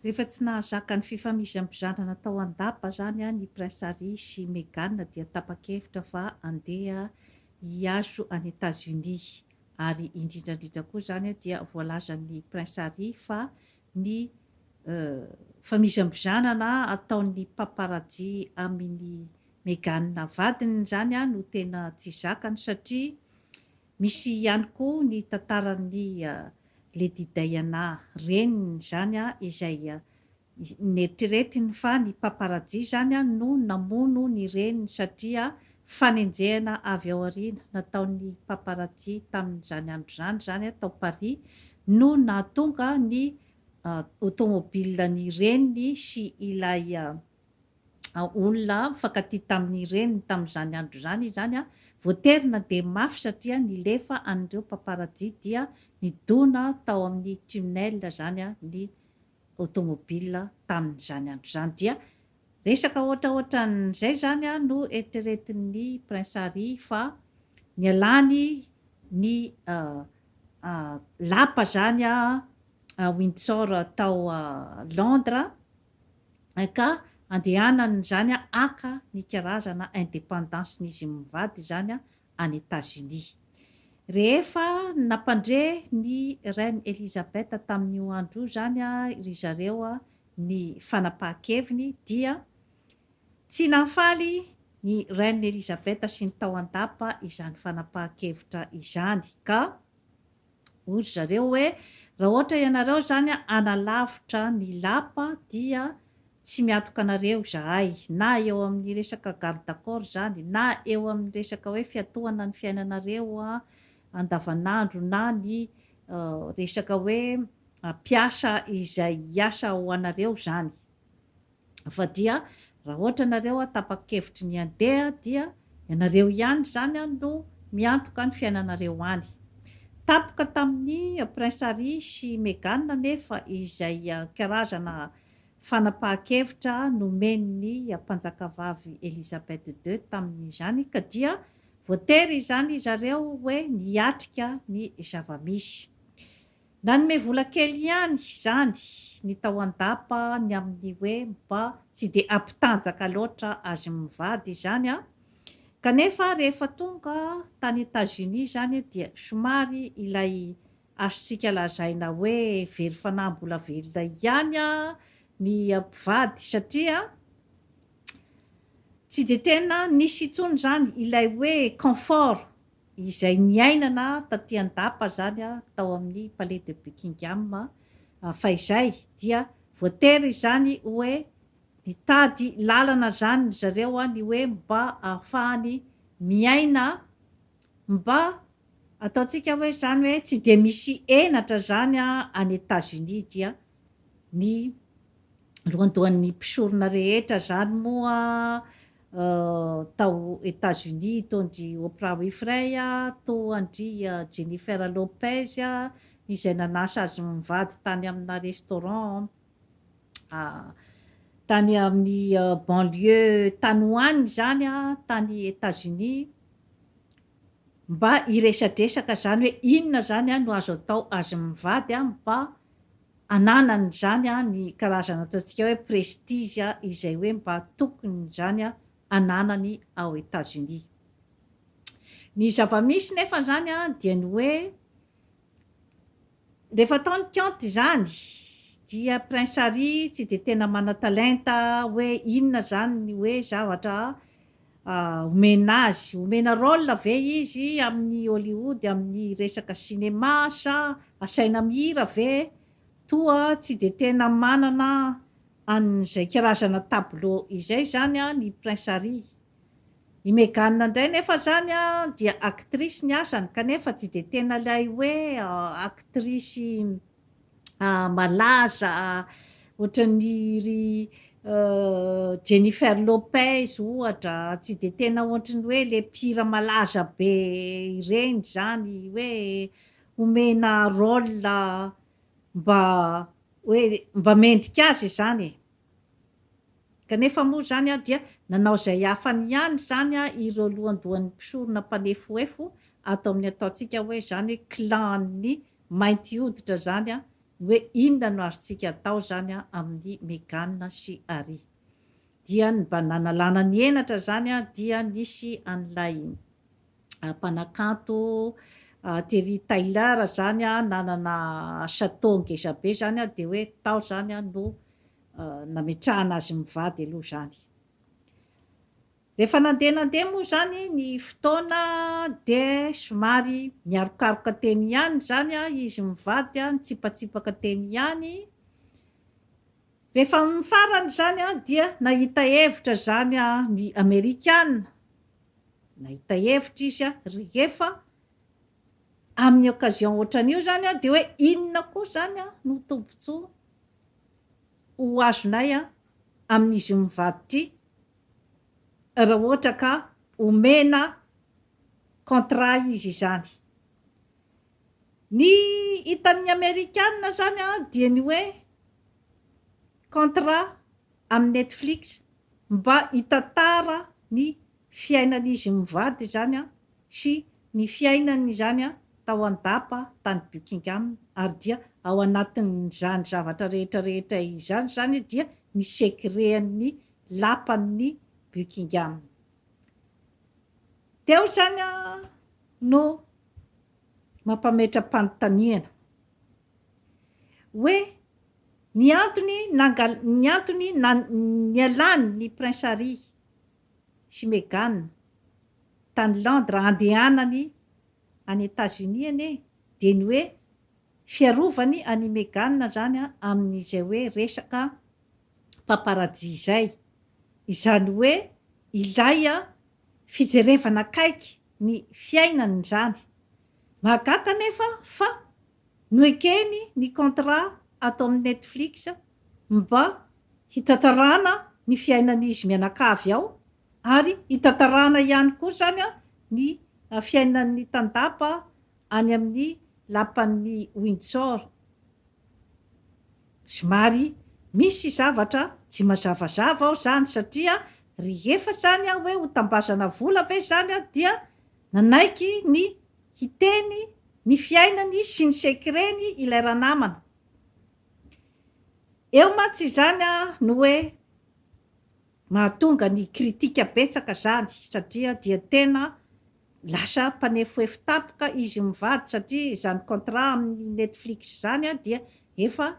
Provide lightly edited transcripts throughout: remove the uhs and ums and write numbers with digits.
Rehefa tsy nahazaka ny fifamizam-bizanana tao an-dapa izany ny Prince Harry sy Meghan dia tapa-kevitra fa handeha hihazo any Etats-Unis ary indrindra indrindra koa izany dia voalazan'ny Prince Harry fa ny famizam-bizanana ataon'ny paparazzi amin'i Meghan vadiny izany no tena tsy zakany satria Misy ihany koa ny tantaran'i Lady Diana reniny izany izay neritreretiny fa ny paparazzi izany no namono ny reniny satria fanenjehana avy ao aoriana nataon'ny paparazzi tamin'izany andro izany izany tao Paris no nahatonga ny automobile-n'ny reniny sy ilay olona mifankatia tamin'ny reniny tamin'izany andro izany izany voatery nandeha mafy satria nilefa an'ireo paparazzi dia nidona tao amin'ny tunnel izany ny automobile tamin'izany andro izany. Dia resaka ohatraohatran'izay izany no eritreretin'ny Prince Harry fa nialany ny lapa izany Windsor tao Londres ka andehanany izany haka ny karazana indépendance-n'izy mivady izany any Etats-Unis. Rehefa nampandre ny Reine Elizabeth tamin'io andro io izany ry zareo ny fanapahan-keviny dia tsy nahafaly ny Reine Elizabeth sy ny tao an-dapa izany fanapahan-kevitra izany ka Hoy ry zareo hoe, Raha ohatra ianareo izany hanalavitra ny lapa dia tsy miantoka anareo izahay, na eo amin'ny resaka garde corps izany, na eo amin'ny resaka hoe fiantohana ny fiainanareo andavanandro na ny resaka hoe mpiasa izay hiasa ho anareo izany. Fa dia raha ohatra nareo tapa-kevitry ny handeha dia ianareo ihany izany no miantoka ny fiainanareo any. Tapoka tamin'ny Prince Harry sy Meghan anefa izay karazana fanapahan-kevitra nomen'ny mpanjakavavy Elizabeth ii tamin'izany ka dia voatery izany zareo hoe niatrika ny zava-misy. Nanome vola kely ihany izany ny tao an-dapa ny amin'ny hoe mba tsy dia hampitanjaka loatra azy mivady izany an! Kanefa rehefa tonga tany Etats-Unis izany dia somary ilay azontsika lazaina hoe very fanahy mbola velona ihany ny mpivady satria tsy dia tena nisy intsony izany ilay hoe confort izay niainana taty an-dapa izany tao amin'ny Palais de Buckingham fahizay dia voatery izany hoe nitady lalana izany ry zareo ny hoe mba ahafahany miaina mba ataontsika hoe izany hoe tsy dia misy henatra izany any Etats-Unis dia ny lohandohan'ny mpisorona rehetra izany moa tao Etats-Unis toa an-dry Oprah Winfrey, toa an-dry Jennifer Lopez izay nanasa azy mivady tany amina restaurant tany amin'ny banlieue tany ho any izany tany Etats-Unis mba hiresadresaka izany hoe inona izany no azo atao azy mivady mba ananany izany ny karazana ataontsika hoe prestige izay hoe mba tokony izany ananany ao Etats-Unis. Ny zava-misy nefa izany dia ny hoe rehefa atao ny kaonty izany dia Prince Harry tsy dia tena manan-talenta hoe inona izany ny hoe zavatra omena azy, omena rôle ve izy amin'ny Hollywood amin'ny resaka cinéma sa asaina mihira ve? Toa tsy dia tena manana an'izay karazana tableau izay izany ny Prince Harry. I Meghan indray nefa izany dia actrice ny asany kanefa tsy dia tena ilay hoe actrice malaza ohatran'ny ry Jennifer Lopez ohatra, tsy dia tena ohatran'ny hoe le mpihira malaza be ireny izany hoe omena rôle mba hoe mba mendrika azy izany e. Kanefa moa izany dia nanao izay afany ihany izany ireo lohandohan'ny mpisorona mpanefoefo ato amin'ny ataontsika hoe izany hoe clan-n'ny mainty hoditra izany. ny hoe inona no azontsika atao izany amin'i Meghan sy Harry. Dia ny mba nanalana ny henatra izany dia nisy an'ilay mpanakanto Terry Tyler izany nanana chateau ngezabe izany dia hoe tao izany no nametrahana azy mivady aloha izany. Rehefa nandeha nandeha moa izany ny fotoana dia somary niarokaroka teny ihany izany izy mivady, nitsipatsipaka teny ihany. Rehefa amin'ny farany izany dia nahita hevitra izany ny Amerikana, nahita hevitra izy rehefa amin'ny occasion ohatran'io izany dia hoe inona koa izany no tombontsoa ho azonay amin'izy mivady ity raha ohatra ka omena contrat izy izany. Ny hitan'ny Amerikana izany dia ny hoe contrat amin'ny Netflix mba hitantara ny fiainan'izy mivady izany sy ny fiainany izany tao an-dapa tany Buckingham ary dia ao anatin'izany zavatra rehetra rehetra izany izany dia ny secret-n'ny lapan'ny Buckingham. Teo izany no mampametra-panontaniana hoe ny antony nangal ny antony nialany ny Prince Harry sy Meghan tany Londres handehanany any Etats-Unis anie dia ny hoe fiarovany an'i Meghan izany amin'izay hoe resaka paparazzi izay, izany hoe ilay fijerevana akaiky ny fiainany izany. Mahagaga anefa fa noekeny ny contrat ato amin'ny Netflix mba hitantarana ny fiainan'izy mianakavy ao ary hitantarana ihany koa izany ny fiainan'ny tandapa any amin'ny lapan'ny Windsor. Somary misy zavatra tsy mazavazava ao izany satria rehefa izany hoe ho tambazana vola ve izany dia nanaiky ny hiteny ny fiainany sy ny secret-ny ilay ranamana. Eo mantsy izany no hoe mahatonga ny critique betsaka izany satria dia tena lasa mpanefoefo tampoka izy mivady satria izany contrat amin'ny Netflix izany dia efa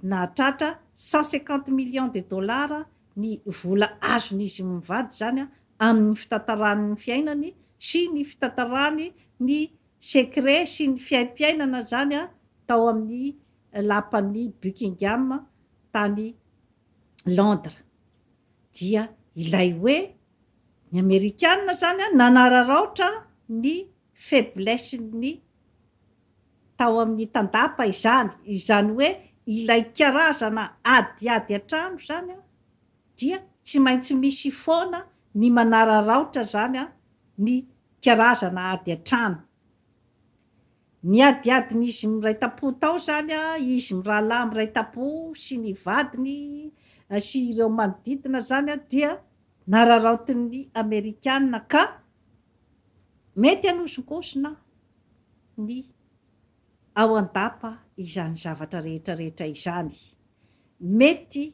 nahatratra 150 millions de dollars ny vola azon'izy mivady izany amin'ny fitantarany ny fiainany sy ny fitantarany ny secret sy ny fiaimpiainana izany tao amin'ny lapan'ny Buckingham tany Londres dia ilay hoe ny amerikana izany nanararaotra ny faiblesse-n'ny tao amin'ny tandapa izany, izany hoe ilay karazana adiady an-trano izany dia tsy maintsy misy foana ny manararaotra izany ny karazana ady an-trano. Ny adiadin'izy miray tampo tao izany, izy mirahalahy miray tampo sy ny vadiny sy ireo manodidina izany dia nararaotin'ny Amerikana ka mety hanozongozona ny ao an-dapa izany zavatra rehetra rehetra izany. Mety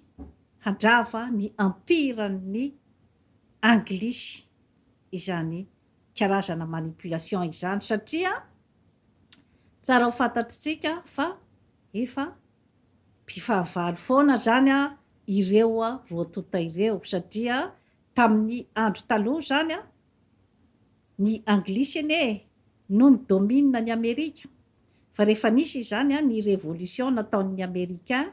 handrava ny empiran'ny Anglisy izany karazana manipulation izany satria tsara ho fantatritsika fa efa mpifahavalo foana zany ireo roa tonta ireo satria tamin'ny andro taloha zany ny anglisy anie no ni-domine an'i Amerika fa rehefa nisy izany ny révolution nataon'ny américain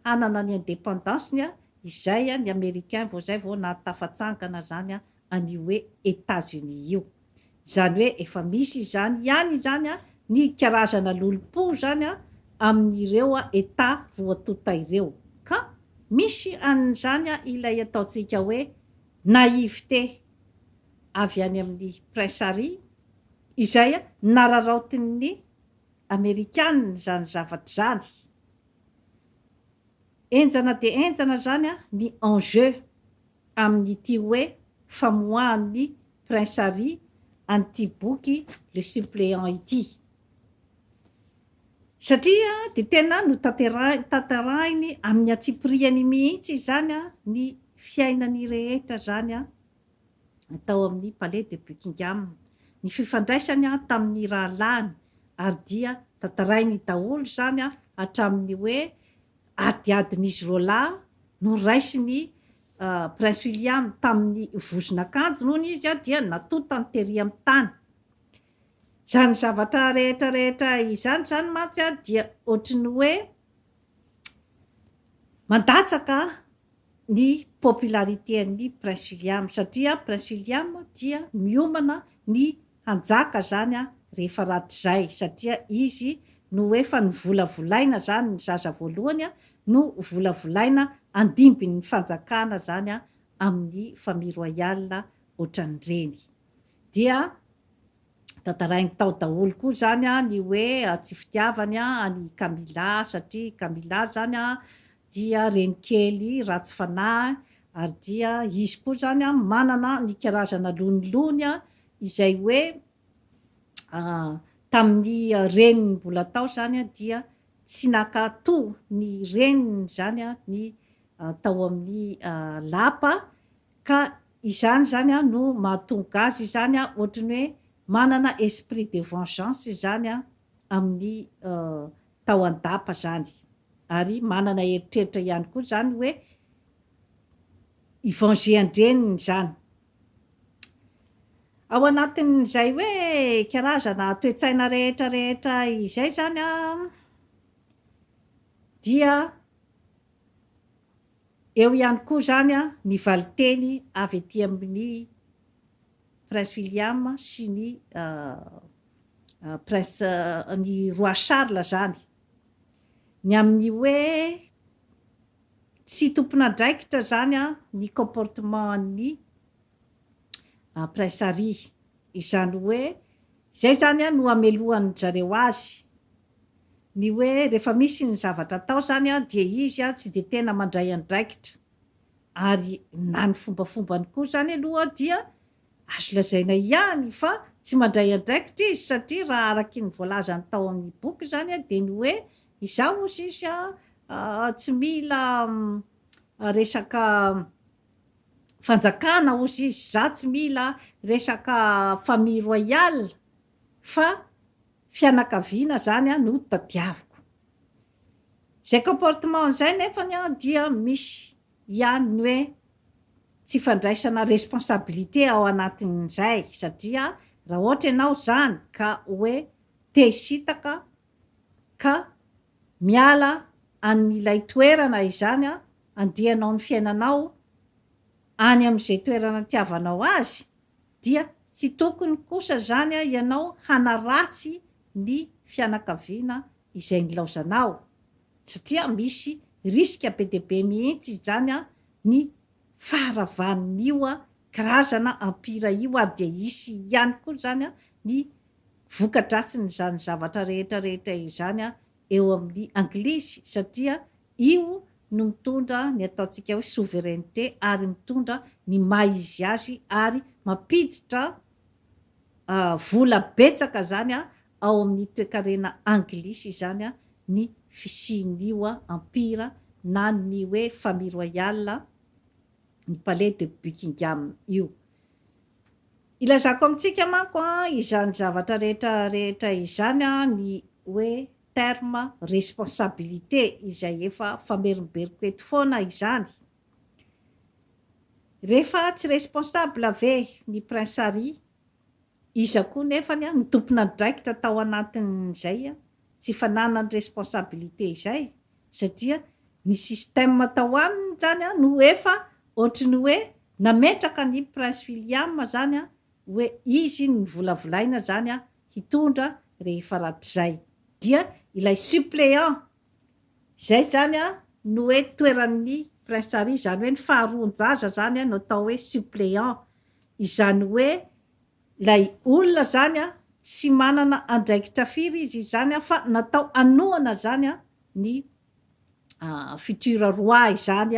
hanana ny indépendance-ny izay ny américain vao izay vao nahatafatsangana zany an'io hoe Etats-Unis io. Izany hoe efa misy izany ihany izany ny karazana lolompo izany amin'ireo Etats roa tonta ireo. Ka misy an'izany ilay ataontsika hoe naïveté avy any amin'ny Prince Harry izay nararaotin'ny Amerikana izany zavatra izany. Henjana dia henjana izany ny enjeu amin'ity hoe famoahan'ny Prince Harry an'ity boky Le Suppléant ity. Satria dia tena notanterahiny amin'ny antsipiriany mihitsy izany ny fiainany rehetra izany tao amin'ny Palais de Buckingham, ny fifandraisany tamin'ny rahalahiny ary dia tantarainy daholo izany hatramin'ny hoe adiadin'izy roalahy noraisin'i Prince William tamin'ny vozon'akanjony hono izy dia natontany tery amin'ny tany. Izany zavatra rehetra rehetra izany izany mantsy dia ohatry ny hoe mandatsaka ny popularité an'ny Prince William satria Prince William dia miomana ny hanjaka izany rehefa rahatrizay satria izy no efa novolavolaina izany ny zaza voalohany no volavolaina andimbin'ny fanjakana izany amin'ny famille royale ohatran'ireny. Dia tantarainy tao daholo koa izany ny hoe tsy fitiavany an'i Camilla satria i Camilla izany dia renikely ratsy fanahy ary dia izy koa izany manana ny karazana lonilony izay hoe tamin'ny reniny mbola tao izany dia tsy nankato ny reniny izany ny tao amin'ny lapa Ka izany izany no mahatonga azy izany ohatry ny hoe manana esprit de vengeance izany amin'ny tao an-dapa izany. Ary manana eritreritra ihany koa izany hoe hi-venger an-dreniny izany. Ao anatin'izay hoe karazana toe-tsaina rehetra rehetra izay izany dia Eo ihany koa izany ny valinteny avy aty amin'ny Prince William sy ny Prince, ny Roi Charles izany, ny amin'ny hoe tsy tompon'andraikitra izany ny comportement an'ny Prince Harry, izany hoe izay izany no hamelohan-dry zareo azy. Ny hoe rehefa misy ny zavatra atao izany dia izy tsy dia tena mandray andraikitra ary na ny fombafombany koa izany aloha dia azo lazaina ihany fa tsy mandray andraikitra izy satria raha araky ny voalazany tao amin'ny boky izany dia ny hoe izaho hozy izy tsy mila resaka fanjakana hozy izy, izaho tsy mila resaka famille royale fa fianakaviana zany no tadiaviko. Izay comportement izay nefany dia misy ihany ny hoe tsy fandraisana responsabilité ao anatin'izay satria raha ohatra ianao zany ka hoe te hisintaka ka miala an'ilay toerana izany andehanao ny fiainanao any amin'izay toerana tiavanao azy dia tsy tokony kosa izany ianao hanaratsy ny fianakaviana izay nilaozanao satria misy risque be dia be mihitsy izany ny faharavan'io karazana empire io ary dia hisy ihany koa izany ny voka-dratsin'izany zavatra rehetra rehetra izany eo amin'ny anglisy satria io no mitondra ny ataontsika hoe souveraineté ary mitondra ny maha izy azy ary mampiditra vola betsaka izany ao amin'ny toekarena anglisy izany ny fisian'io empire na ny hoe famille royale ny palais de Buckingham io. Ilazako amintsika manko izany zavatra rehetra rehetra izany ny hoe terme responsabilité izay efa famerimberiko eto foana izany. Rehefa tsy responsable ve ny Prince Harry, iza koa nefany no tompon'andraikitra tao anatin'izay tsy fananany responsabilité izay satria ny système tao aminy zany no efa ohatry ny hoe nametraka ny Prince William zany hoe izy no novolavolaina zany hitondra rehefa rahatrizay dia ilay suppléant izay zany no hoe toeran'ny Prince Harry izany hoe ny faharoan-jaza zany no atao hoe suppléant izany hoe ilay olona zany tsy manana andraikitra firy izy izany fa natao hanohana zany ny futur roi izany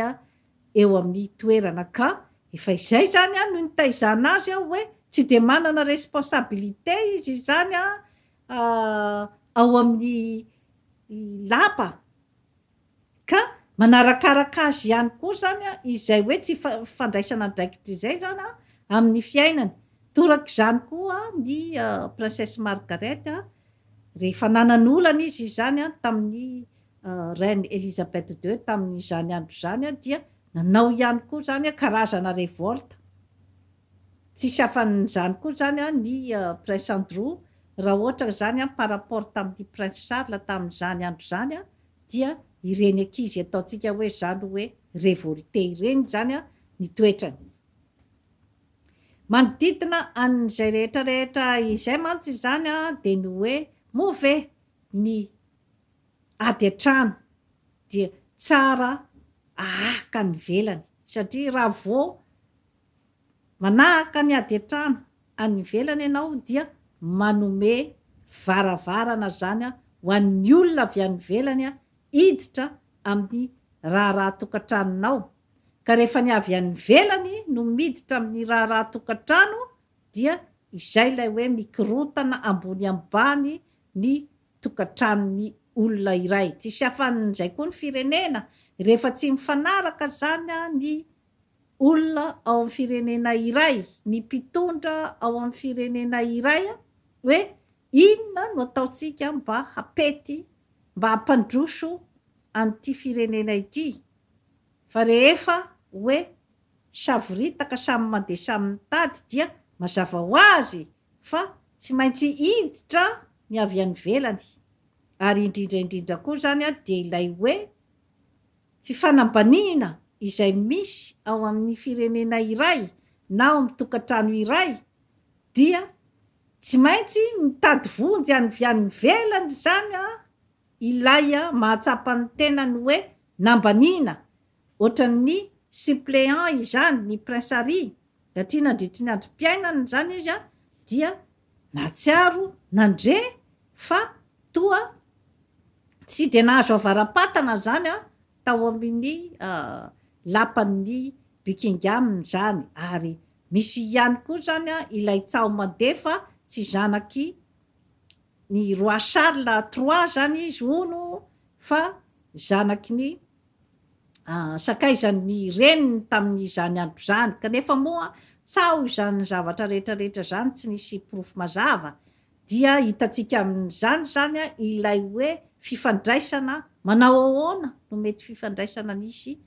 eo amin'ny toerana ka efa izay izany no nitaizana azy aho hoe tsy dia manana responsabilité izy izany ao amin'ny. lapa. Ka manarakaraka azy ihany koa izany izay hoe tsy fandraisana andraikitra izay izany amin'ny fiainany. Torak'izany koa ny Princesse Margaret, rehefa nanan'olana izy izany tamin'ny Reine Elizabeth ii tamin'izany andro izany dia nanao ihany koa izany karazana révolte. Tsisy afan'izany koa izany ny Prince Andrew raha ohatra izany par rapport tamin'ny Prince Charles tamin'izany andro izany dia ireny ankizy ataontsika hoe izany hoe révolté ireny izany ny toetrany. Manodidina an'izay rehetra rehetra izay mantsy izany dia ny hoe moa ve ny ady an-trano dia tsara ahaka any ivelany satria raha vao Manahaka ny ady an-trano any ivelany ianao dia manome varavarana izany ho an'ny olona avy any ivelany hiditra amin'ny raharahan-tokantranonao. Ka rehefa ny avy any ivelany no miditra amin'ny raharahan-tokantrano dia izay ilay hoe mikorontana ambony ambany ny tokantranon'ny olona iray. Tsisy afan'izay koa ny firenena rehefa tsy mifanaraka izany ny olona ao amin'ny firenena iray, ny mpitondra ao amin'ny firenena iray hoe inona no ataontsika mba hampety, mba hampandroso an'ity firenena ity. Fa rehefa hoe savoritaka samy mandeha samy mitady dia mazava ho azy fa tsy maintsy hiditra ny avy any ivelany. Ary indrindra indrindra koa izany dia ilay hoe Fifanambaniana izay misy ao amin'ny firenena iray na ao amin'ny tokantrano iray dia tsy maintsy mitady vonjy any avy any ivelany izany ilay mahatsapa ny tenany hoe nambaniana, ohatran'ny suppléant izany ny Prince Harry satria nandritry ny androm-piainany izany izy dia nahatsiaro nandre fa toa Tsy dia nahazo avara-patana izany tao amin'ny lapan'ny Buckingham izany ary misy ihany koa izany ilay tsaho mandeha fa tsy zanaky ny roi Charles trois izany izy hono fa zanaky ny sakaizan'ny reniny tamin'izany andro izany kanefa moa tsaho izany zavatra rehetra rehetra izany tsy nisy porofo mazava Dia hitantsika amin'izany izany ilay hoe fifandraisana manao ahoana no mety fifandraisana nisy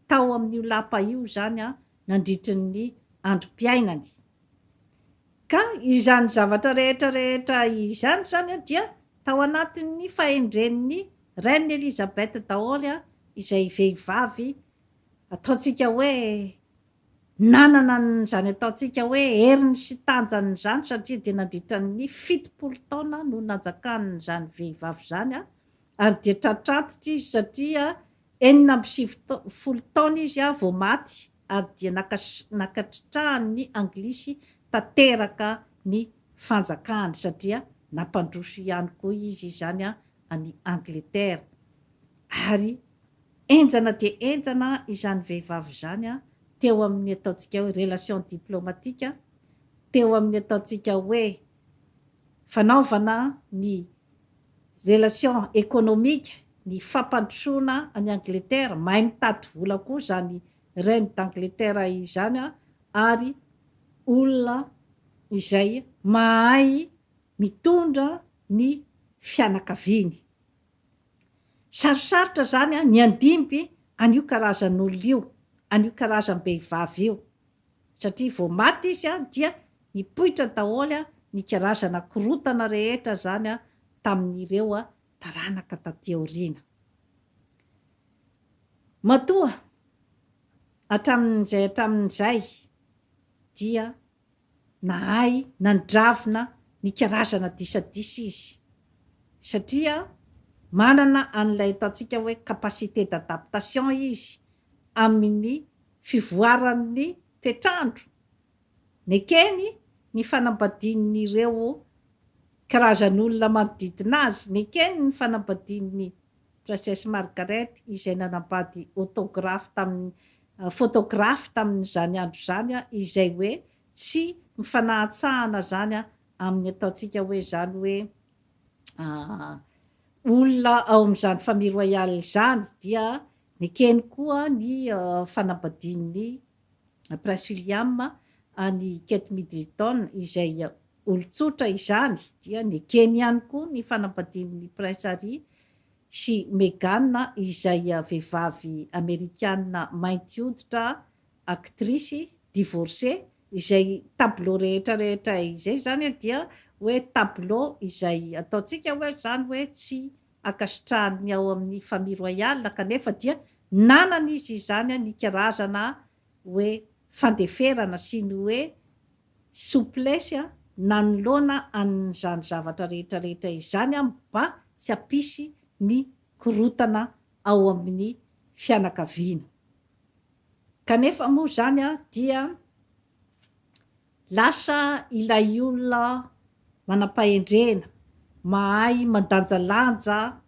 tao amin'io lapa io izany nandritry ny androm-piainany. Ka izany zavatra rehetra rehetra izany izany dia tao anatin'ny fahendren'ny Reine Elizabeth daholo izay vehivavy ataontsika hoe Nanana an'izany ataontsika hoe heriny sy tanjany izany satria dia nandritra ny 70 taona no nanjakan'izany vehivavy izany ary dia tratrantitra izy satria 96 taona izy vao maty ary dia nakatritrahan'ny anglisy tanteraka ny fanjakany satria nampandroso ihany koa izy izany an'i Angletera ary Henjana dia henjana izany vehivavy izany teo amin'ny ataontsika hoe relation diplomatique, teo amin'ny ataontsika hoe fanaovana ny relation économique, ny fampandrosoana an'i Angleterre, mahay mitady vola koa izany reine d'Angleterre izany ary olona izay mahay mitondra ny fianakaviany. Sarosarotra izany ny handimby an'io karazan'olona io, an'io karazam-behivavy io, satria vao maty izy dia nipoitra daholo ny karazana korontana rehetra izany tamin'ireo taranaka taty aoriana. Matoa hatramin'izay hatramin'izay dia nahay nandravona ny karazana disadisa izy satria manana an'ilay ataontsika hoe capacité d'adaptation izy amin'ny fivoaran'ny toetr'andro. Nekeny ny fanambadian'ireo karazan'olona manodidina azy, nekeny ny fanambadian'ny Princesse Margaret izay nanambady autographe tamin'ny photographe tamin'izany andro izany izay hoe tsy mifanahantsahana izany amin'ny ataontsika hoe izany hoe. olona ao amin'izany famille royale izany dia nekeny koa ny fanambadian'ny Prince William an'i Kate Middleton izay olon-tsotra izany dia nekeny ihany koa ny fanambadian'ny Prince Harry sy Meghan izay vehivavy amerikana mainty hoditra actrice divorcée. Izay tableau rehetra rehetra izay izany dia hoe tableau izay ataontsika hoe izany hoe tsy ankasitrahan'ny ao amin'ny famille royale kanefa dia nanana izy izany ny karazana hoe fandeferana sy ny hoe souplesse nanoloana an'izany zavatra rehetra rehetra izany mba tsy hampisy ny korontana ao amin'ny fianakaviana. Kanefa moa izany dia lasa ilay olona manam-pahendrena, mahay mandanjalanja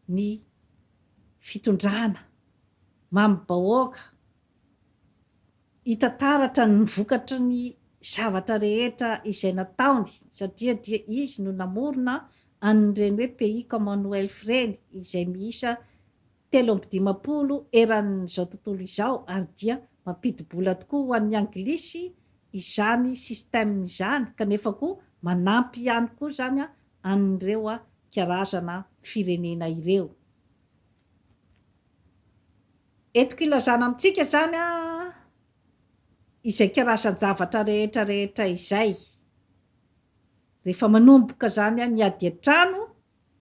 ny fitondrana, mami-bahoaka, hita taratra ny vokatry ny zavatra rehetra izay nataony satria dia izy no namorona an'ireny hoe pays Commonwealth ireny izay miisa 53 eran'izao tontolo izao ary dia mampidi-bola tokoa ho an'ny anglisy izany système izany kanefa koa manampy ihany koa izany an'ireo karazana firenena ireo. Entiko ilazana amintsika izany izay karazan-javatra rehetra rehetra izay. Rehefa manomboka izany ny ady an-trano.